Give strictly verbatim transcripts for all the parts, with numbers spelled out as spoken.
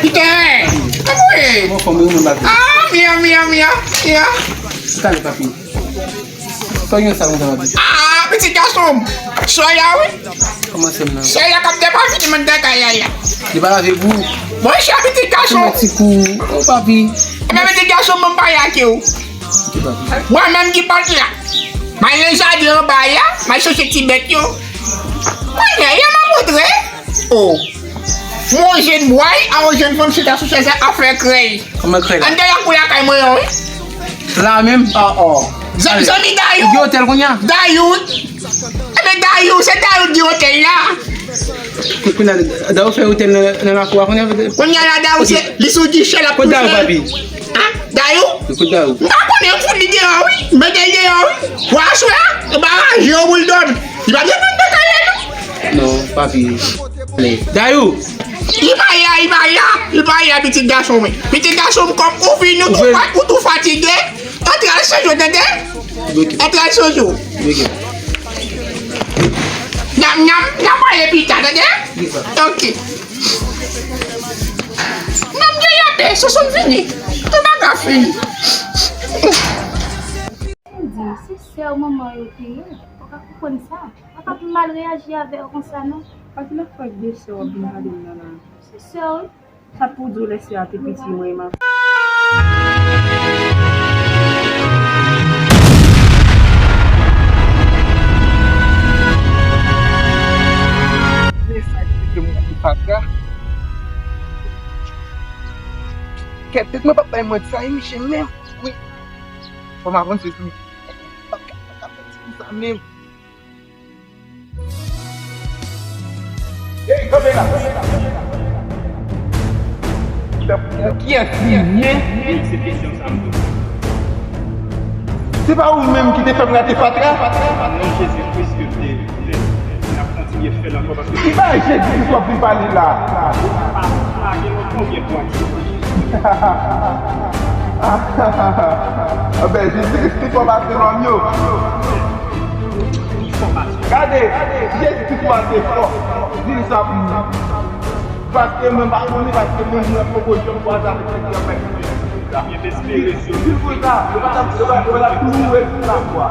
Piten! Anmwe! Mwen fanm wi, mwen bati. Ah, mia, mia, mia, mia. Talè, papi. Sa w gen sa konsa, papi? Ah, pitit gason m. Soya, wi. Kòman se m nan? Soya k ap depa fini mwen dèkay a ya. Li pa lave pou ou? Monchè, pitit gason. Ti kou. O, papi. Ebyen, pitit gason m, mwen pa yake w. Mwen menm ki pati la. Mwen nan jaden anba ya, mwen chèche ti bèt yo. Kounye a, mwen montre. O. Mwen yon jèn bway, a yon jèn fanm chita sou chèz la ap fè krèy. Kòman krèy la? Anndan lakou lakay mwen an, wi. La menm? O, o. Zan-, zanmi Dayou. Ou gen otèl kounye a? Dayou. Ebyen, Dayou, se Dayou ki gen otèl la. Kounye a, Dayou fè otèl nan, nan lakou a, kounye a. Kounye a la, Dayou se, li sou gichè, l ap... Kot Dayou, papi? Hein? Dayou? Kot Dayou? M pa konnen, m fout li deyò, wi. M mete l deyò, wi. Wè aswè a, m pa raje yo pou l dòmi. Li pa bezwen vin nan kay la, non. Non, papi. Dayou! Li pa la, li pa la, li pa la, pitit gason mwen. Pitit gason m, kòm ou vini, ou tou fa-, ou tou fatige. Antre al chanje w, tande? Ok. Antre al chanje w. Ok. N a, n a, n a pale pita, tande? Ok. N a, m gen lapè, Soso m vini. Tout bagay fini. Di, se sè w manman yo te ye, ou ka konprann sa. Ou pa t mal reyaji avè yo konsa, non. A ki lè fwa de sè w ap vin pale m nan la? Se sè w, wi. Sa pou di w lè sè a te piti, mwen, m ap... Men sa ki te fè m gon fatra. Kèt tèt mwen p ap bay manti sa, e misye menm. Wi. Fò m avanse tou. M p ap ka, m p ap ka fè ti kou sa menm. Ey, kanpe la! Kiyès li ye? Se kesyon sa m poze. Se pa ou menm ki te fè m rate fatra? Non, Jezi Kris, ke te, te, n ap kontinye fè l ankò paske... Ki bagay Jezi Kris w ap vin pale la? Pa, pa gen lòt konbyen pwen. Anben, Jezi Kris pi fò pase nonm yo. Gade, Jezi Kris pase fò. Di l sa pou mwen. Paske mwen pa konnen, paske mwen, mwen poko janm kwaze avèk nèg ki ap bay konsèy. Di l konsa, yo pa t ap, yo pa, yo pa t ap tou mouri sou lakwa.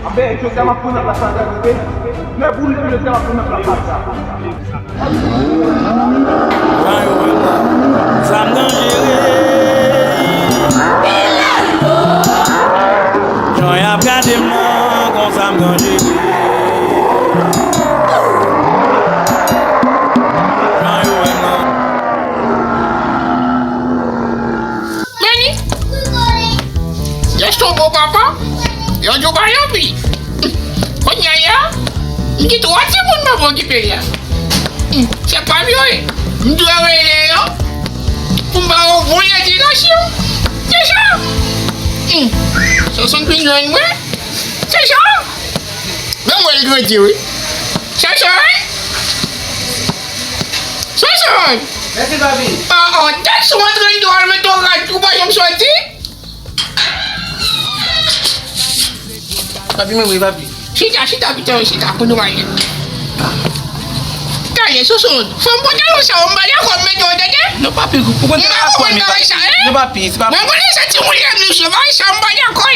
Anben, jodi a m ap pran nan plas Magali, wi. Lè pou lè, jodi a m ap pran nan plas Magali. Jan yo wè m nan, zam danjere. Jan y ap gade m nan, konsa m danjere. Jan yo wè m nan. Men li, jis yon bon papa, yon djoubayanpi. Kounye a, m gen twa timoun mwen pou okipe a. Hmm, se pa m yo ye. M dwe rele yo pou m ba yo bon edikasyon. Se sa. Hmm. Soson vin jwenn mwen. Se sa. Men mwen l grandi, wi. Soson! Soson! Mèsi, papi. Ah, ah, tèt sou antre dwòl, men to rad, ou pa janm soti? Papi, mwen, wi, papi. Chita, chita, pito, chita, pou nou ale. Tande, Soson, fò m pantalon sa, m pa dakò, m mete w tete. Non, papi, ou konn bagay sa, hein? Non, papi, se pa... Mwen konnen sa, timoun, lè m nou se bagay sa, m pa dakò.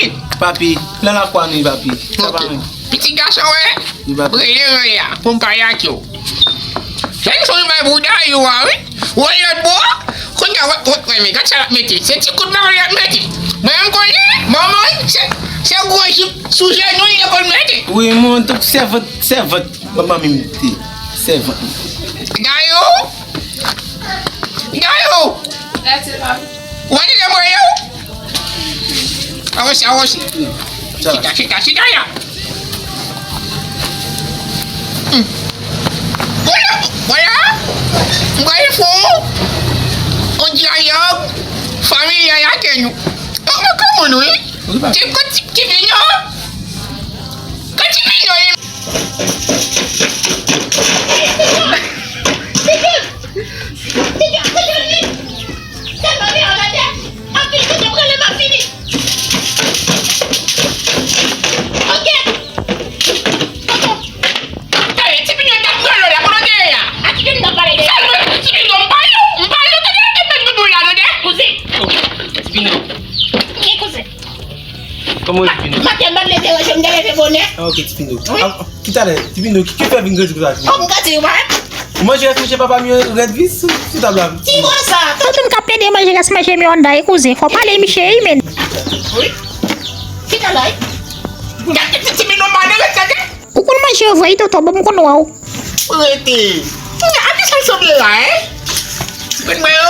Papi, nan lakwa nou, papi. Sa pa mwen. Pitit gason, wè. Rele mwen a, pou m pale ak yo. Fè m sonje bay bouda yo a, wi. Wè lòt bò, kounye a, wè, wè, wè, men gad sa l ap mete. Se ti kout mayo l ap mete. Mwen, m konnen, manman, se, se gwo jip sou jenou l te konn mete. Wi, mwen, tout sèvant, sèvant, manman m te, sèvant. Dayou, Dayou! Wè li lè mwen yo? Avanse, avanse. Chita, chita, chita la. Hmm. Vwala, vwala. M pral fè yon dyalòg familyal ak nou. Mwen, mwen kòman nou, wi? Wi, papa. Ti, ti, ti Pinyo. Ti Pinyo, wi. Kòman w ye, Ti Pindo? Maten, m pa t leve, m te leve bonè. Ah, ok, Ti Pindo. Wi. Ah, ki talè, Ti Pindo, ki, ki fè vin grandi konsa, Ti Pindo? Oh, m grandi, wi. Ou manje rès manje papa m yo rèd vis sou, sou tab la. Ki konsa? Tonton m k ap plede manje rès manje Miranda, wi, kouzen. Fò pale misye, wi, men. Wi. Ki talè? Gade ti, ti Pindo, m pa t leve tèt, eh. Ou konn manje yo vre, wi, tonton, bon, m konn wè w. Rete. A ki sa l sanble la, en? Ti konn mwen yo?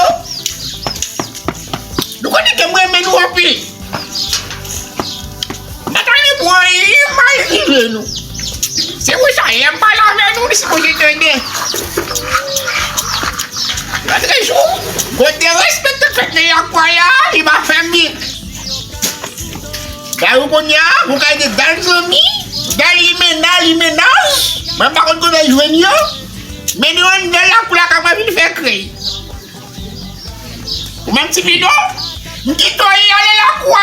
Nou konnen ke m renmen nou anpil. M pa ta renmen pou anyen mal rive nou. Se pou sa Ayen m pale avè nou, li sipoze tande. Lòt jou, kote respè t ap fèt nan lakou a, li pa fè m byen. Dayè kounye a, ou ka ede dal zanmi, dal limena, limenaj, mwen m pa konn kote l jwenn yo, men nou anndan lakou la k ap vin fè krèy. Ou menm Ti Pino, m kite w ale lakou a,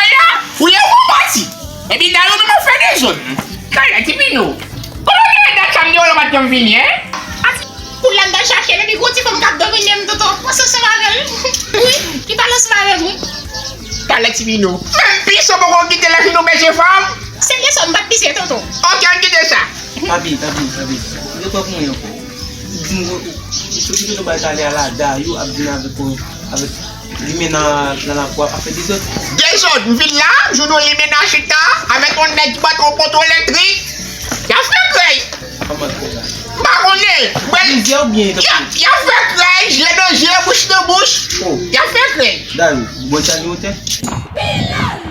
ou leve w pati. Epi dayè ou menm ap fè dezòd. Talè Ti Pino. Kote w te ye dat sa m te wè w pa t janm vini, en? Kounye a m t al chache l, epi gwo ti fanm k ap domine m, tonton. Pase ansanm avè l. Wi, li pale ansanm avè m, wi. Talè Ti Pino. Menm pise w poko kite lè fin ou bèje fanm. Se byen sa, m pa t pise, tonton. Oke, ann kite sa. Papi, papi, papi. Ou te pran pou mwen ankò. Ou di m, ou, ou soti kote w bay talè a la, dayè ap vin avèk, avèk limena nan lakou a, ap fè dezòd. Dezòd, m vin la, m jwenn yon limena chita, avèk yon nèg ki bat yon poto elektrik. Y ap fè krèy. Kòman l fè la? M pa konnen. Mwen, plizyè oubyen y ap, y ap fè krèy, je nan je, bouch nan bouch. Oh. Y ap fè krèy. Dayè, bwè chali otè.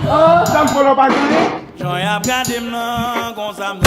Oh, sa m kolo pa gade. Jan y ap gade m nan, konsa m